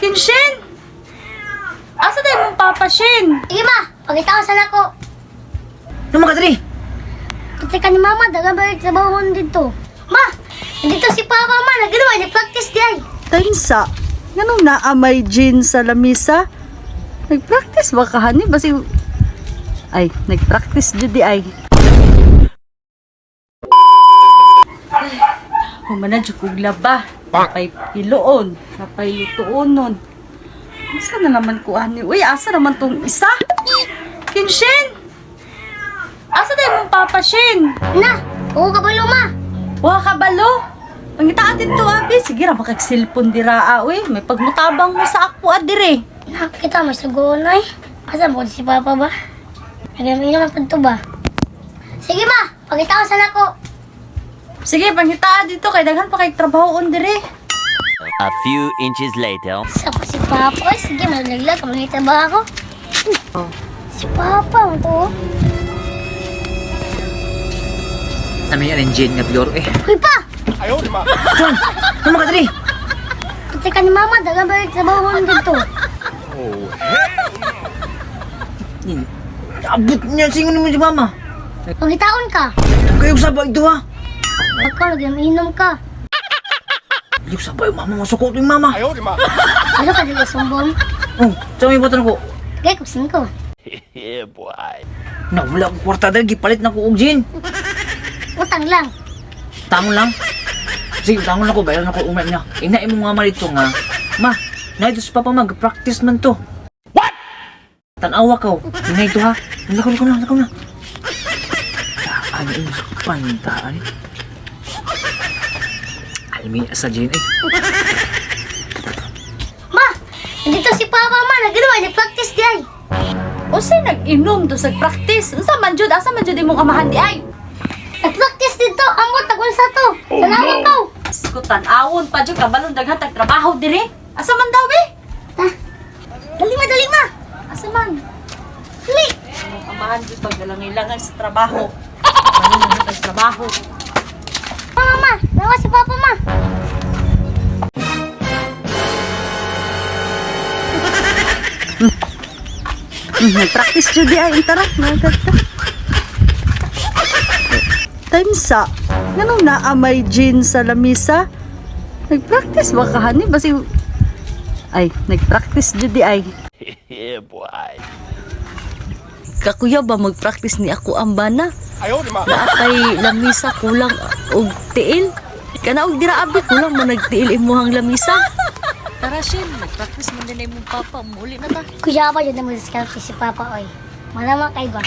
Kinshin! Asa tayo mong papa, Shin? Sige ma, pagkita ko sa nako. Ano mga kadri? Kasi ka ni mama, daga balik trabaho dito. Ma, dito si papa ma, nagano nag-practice diay. Tainsa, nganong naa may gin sa lamisa? Nag-practice ba ka, honey? Basi... Ay, nag-practice jud di ay. Ay, humana jud kog laba. Napay hiloon, napay lutuon nun. Asa na naman ko, ani? Uy, asa naman tong isa? Kinshin! Asa tayo mong papa, Shin? Na, oo ka ba ma? Wa ka balo. Pangita dito abi, sige ra makag-cellphone dira ah, uy. May pagmutabang mo sa ako adire. Na, kita may sugoon ay. Asa mo si papa ba? Nagano naman to ba? Sige ma, pagkita ko sa nako. Sige, pangita dito kay daghan pa kay trabahoon dire. A few inches later. Sa pa si papa, oy, sige malaglag, mangita ba ako? Oh. Si papa, mo to. Namin yan ang gin nga pure eh. Uy pa, John! Ano mga kadri? kasi ka ni mama, daga balik trabaho dito. Abot niya, singon mo si mama. Pagkitaon ka. Kayo sa ito ha. Ako, nag-inom ka. Yung sabay, mama, masuko to yung mama. Ano ka dili sumbong? Oh, sa may button ko. Kay kung singko. Yeah, boy. Na, wala akong kwarta dahil, gipalit na ko og gin. Utang lang. Tangon lang. Sige, tangon lang ko, bayaran ako umay niya. Ina mo nga malito nga. Ma, na ito si papa mag-practice man to. What? Tanawa ka. oh. Ina ito ha. Lakaw, lakaw na, lakaw na. Taan yung pantaan. Almi sa gin eh. Ma, dito si papa ma, nagano nag-practice diay. Unsay nag-inom do sa practice? Unsa man jud? Asa man jud imong amahan di ay? Nag-practice dito, ambot tagunsa to. Salamat oh, no. Skutan awon pa jud kabalon daghan tag trabaho dire. Asa man daw eh? Ta. Dali ma, dali ma. Asa man? Dali. Imong amahan jud paggalangilangan sa trabaho. Kabalon daghan tag trabaho. Ma, ma, nawa si papa ma. Nag-practice jud di ay tara, nagkata. Time sa nganong naa may gin sa lamisa? Nag-practice ba ka honey? Basi ay, nag-practice jud di ay. Yeah, boy. Kakuya ba mag-practice ni ako ang bana? Naa kay lamisa kulang og tiil. Kana og dira abi kulang man nagtiil imuhang lamisa. Tara Shin, nag-practice man din imong papa, muuli na ta. Kuya pa jud na mo discount si papa oy. Malamang kay ba.